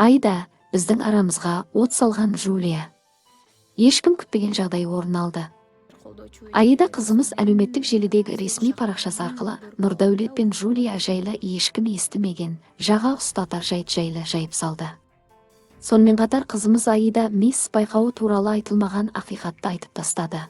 Аида, біздің арамызға от салған Джулия. Ешкім күтпеген жағдай орын алды. Аида қызымыз әлеуметтік желідегі ресми парақшасы арқылы Нұрдәулет пен Джулия жайлы ешкім естімеген жаға ұстатар жайт жайлы жайып салды. Сонымен қатар қызымыз Аида Мисс байқауы туралы айтылмаған ақиқатты айтып тастады.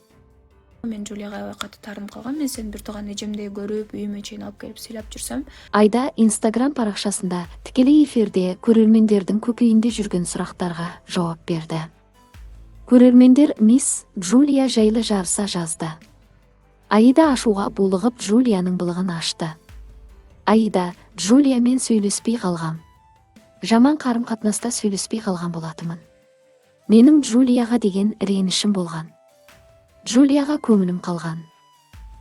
Мен Джулияга аябай катуу таарынып калгам. Мен сени бир тууган эжемдей көрүп, үйүмө чейин алып келип сыйлап жүрсөм. Аида Инстаграм парақшасында тікелей эфирде көрермендердің көкейінде жүрген сұрақтарға жауап берді. Көрермендер Мисс Джулия жайлы жарыса жазды. Аида ашуға булығып, Джулияның былығын ашты. Аида: «Джулиямен сөйлеспей қалғам. Жаман қарым қатынаста сөйлеспей қалған болатынмын. Менің Джулияға деген ренішім болған. Джулияға көңілім қалған.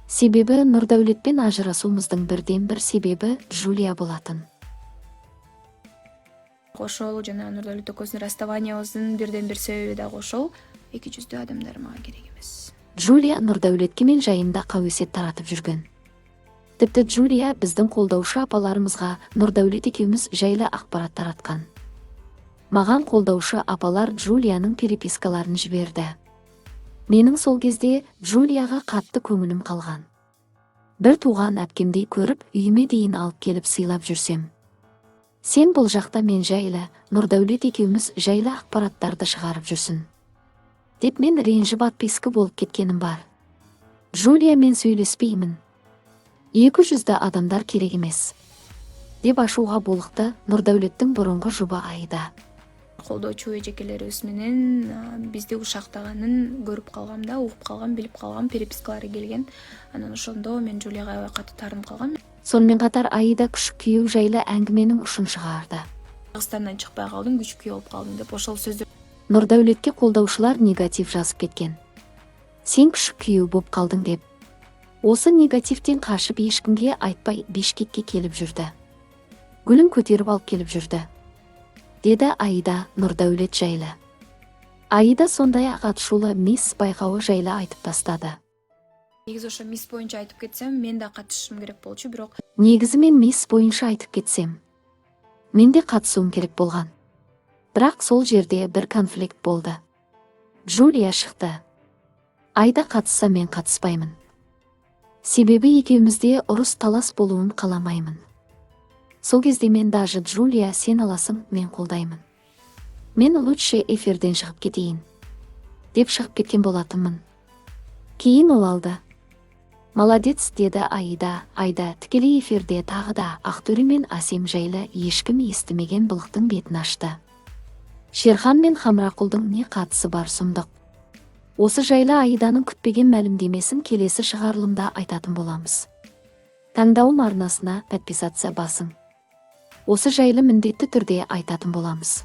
Себебі Нұрдәулетпен ажырасуымыздың бірден бір себебі Джулия болатын». Ошол жана Нурдаулет экөөбүздүн расставаниябыздын бирден бир себеби дагы ошол. Эки жүздүү адамдар мага керек эмес. Джулия Нұрдәулетке мен жайында қауесет таратып жүрген. Тіпті Джулия біздің қолдаушы апаларымызға Нұрдәулет екеуміз жайлы ақпарат таратқан. Маған қолдаушы апалар Джулияның перепискаларын жіберді. Менің сол кезде Джулияға қатты көңілім қалған. Бір туған әпкемдей көріп, үйіме дейін алып келіп сыйлап жүрсем. Сен бұл жақта мен жайлы, Нұрдәулет екеуміз жайлы ақпараттарды шығарып жүрсін. Деп мен ренжіп, отписка болып кеткенім бар. Джулиямен сөйлеспеймін. Екі жүзді адамдар керек емес. Деп ашуға булықты Нұрдәулеттің бұрынғы жұбы Аида. Колдоочу эжекелерибиз менен бизди ушактаганын көрүп калгам да, угуп калгам, билип калгам, перепискалары келген. Анан ошондо мен Джулияга аябай катуу таарынып калгам. Сонымен қатар Аида күшік күйеу жайлы әңгіменің ұшын шығарды. Кыргызстандан чыкпай калдың, күчүк күйөө болуп калдың деп ошол сөздү. Нұрдәулетке қолдаушылар негатив жазып кеткен. Сен күшік күйеу боп қалдың деп. Осы негативтен қашып, ешкімге айтпай Бишкекке келіп жүрді. Гүлін көтеріп алып келіп жүрді. Деді Аида Нұрдәулет жайлы. Аида сондай-ақ атышулы Мисс байқауы жайлы айтып тастады. Негизи ошо Мисс боюнча айтып кетсем, мен да катышышым керек болчу, бирок Негізі мен Мисс бойынша айтып кетсем, мен де қатысуым керек болған. Бірақ сол жерде бір конфликт болды. Джулия шықты. Аида қатысса, мен қатыспаймын. Себебі екеумізде ұрыс талас болуын қаламаймын. Сол кезде мен даже: «Джулия, сен аласың, мен қолдаймын. Мен лучше эфирден шығып кетейін», – деп шығып кеткен болатынмын. Кейін ол алды. Молодец, деді Аида. Аида тікелей эфирде тағы да Ақтөре мен Әсем жайлы ешкім естімеген былықтың бетін ашты. Шерхан мен Хамрақұлдың не қатысы бар, сұмдық. Осы жайлы Аиданың күтпеген мәлімдемесін келесі шығарылымда айтатын боламыз. Таңдауым арнасына подписаться басың. Осы жайлы міндетті түрде айтатын боламыз.